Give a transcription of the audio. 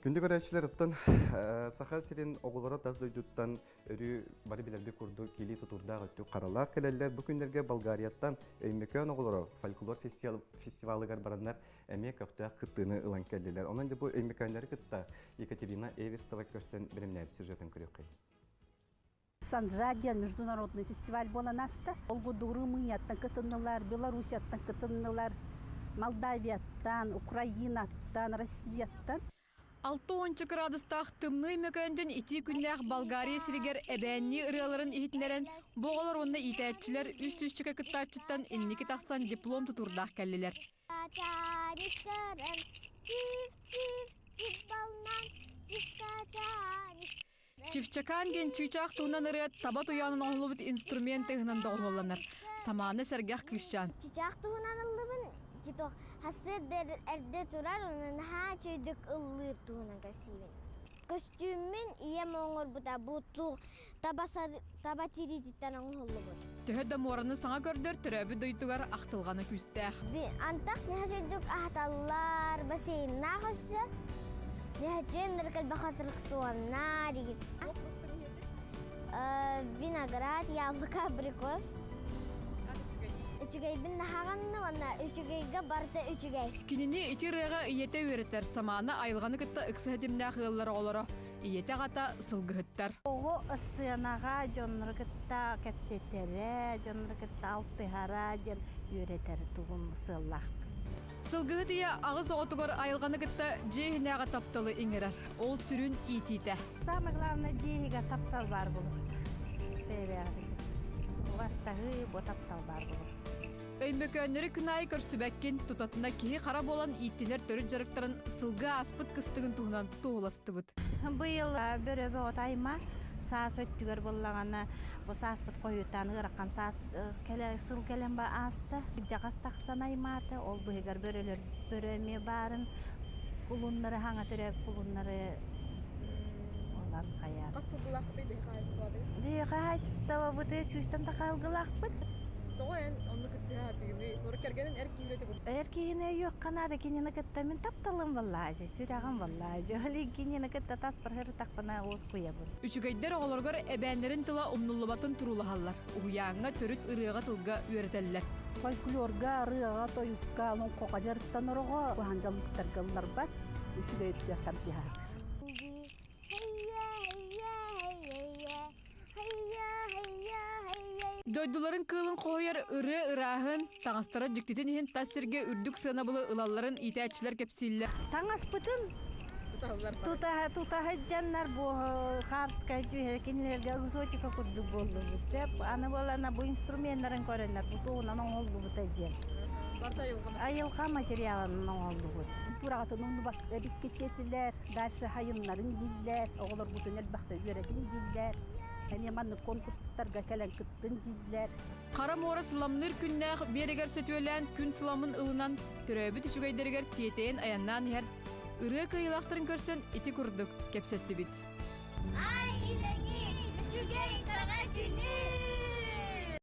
Күндү көрөөччүлэр, оттон Саха сирин оҕолоро тас дойдуттан өрүү бары билэрбит курдук киилии тутуурдаах өттүк харалаах кэлэллэр. Бу күннэргэ Болгарияттан Өймөкөөн оҕолоро фольклор фестивалыгар бараннар эмиэ көхтөөх кыттыыны ылан кэллилэр. Онон дьэ бу Өймөкөөннөрү кытта Екатерина Эверстова көрсөн бэлэмнээбит сюжетын көрүөххэйин. Санжа диэн международный фестиваль буолан ааста. Ол курдук Румынияттан кытыннылар, Белоруссияттан кытыннылар, Молдавияттан, Украинаттан, Россияттан. 60 кыраадыстаах тымныы мөкөөндөн итии күннээх Болгария сиригэр эбээннии ырыаларын иһитиннэрэн, бу оҕолор уонна иитээччилэр үс сүүсчэкэ кыттааччыттан инники тахсан диплом тутуурдаах кэллилэр. Чивчакаан диэн чыычаах туһунан ырыа таба туйаанын оҥоһуллубут инструмент тыаһынан доҕуһуолланар. Самаана сэргэх кыысчаан. Чычаах туһунан ыллыбын, титох хасыр эрдэ турар, онон наһаа үчүгэйдик ыллыыр туһунан кэпсиибин. Көстүүммүн ийэм оҥорбута бу таба, таба тириититтэн оҥоһуллубут. Төһө да муораны саҥа көрдөр, төрөөбүт дойдутугар ахтылҕана күүстээх. Антах нэһэ аһаталлар, бассейннаах өссө. Нэһэчүн ныркальбаха аттракционнар Виноград, яблоко, абрикос. Үчүгэйбин наһаҕанна уонна үчүгэйгэ барыта үчүгэй. Кинини ити ырыаҕа ийэтэ үөрэтэр, самаана айылҕаны кытта ыкса ситимнээх ыаллар оҕолоро. Ийэтэ аҕата сылгыһыттар. Оҕо сыанаҕа дьоннору кытта кэпсэтэрэ, дьоннору кытта алтыһара диэн үөрэтэр тугум сыаллаахпын. Сылгыһыт ийэ аҕыс оҕотугар айылҕаны кытта дьиэ иһинээҕи тапталы иҥэрэр. Ол сүрүн иитиитэ. Самое главное дьиэ иһигэр таптал баар буолуохтаах. Бэйэ-бэйэҕитин убастаһыы, бу таптал баар буолуохтаах. Өймөкөөннөрү күн аайы көрсүбэккин, тутатына киһи хара буолан ииттинэр төрүт дьарыктарын сылгы ааспыт кыстыгын туһунан туоһуластыбыт. Быйыл бөрө бөҕөтө аймаан, саас өттүгэр буоллаҕына, бу сааспыт хойутаан ыарахан саас кэлэ сыл кэлэн ба ааста. Дьаҕас тахсан аймаата, ол быһыгар бөрөлөр бөрө эмиэ баарын кулуннары хаҥа төрөөбүт кулуннары ылан хайаат. Хас сылгылааххытый биһи хаһаайыстыбатыгар? Биһи хаһаайыстыбабытыгар сүүстэн тахалгылаахпыт. Тоҕо эн онно кыттыһа сатыыгыный? Холобур, кэргэнин эр киһи үлэтэ курдук. Эр киһини өйүөххэ наада, кинини кытта мин тапталым буоллаадьы, сүрэҕим буоллаадьы. Ол кинини кытта таспар сырыттахпына уоскуйабын. Үчүгэйдэр оҕолоругар эбээннэрин тыла умнуллубатын туруулаһаллар. Уһуйааҥҥа төрүт ырыаҕа-тылга үөрэтэллэр. Фольклорга, ырыаҕа, тойукка, олоҥхоҕо дьарыктанар оҕо куһаҕан дьаллыктарга ылларбат, үчүгэй өттүгэр тардыһаатыр. Дойдуларын кыылын хоһуйар ырыа ырааһын, таҥастара дьиктитин иһин тас сиргэ үрдүк сыанабылы ылалларын иитээччилэр кэпсииллэр. Таҥаспытын тутаһа дьаннар бу хаарскай түһэ кинилэргэ экзотика курдук буоллубут сөп аны буолана бу инструменнарын көрөннөр бу тугунан оҥоһуллубута диэн айылҕа материалынан оҥоһуллубут культураҕытын умнубат эбиккит диэтилэр дальше хайыннарын дииллэр оҕолоргутун элбэхтэ үөрэтин дииллэр эмиэ маннык конкурстарга кэлэн кыттын дииллэр Хара муора сыламныыр күннээх биэрэгэр сөтүөлээн күн сыламын ылынан төрөөбүт үчүгэйдэригэр тиэтэйэн айаннаан иһэр ырыа кыайыылаахтарын көрсөн ити курдук кэпсэттибит. Ай, илэҥи, үчүгэй саҥа күнү!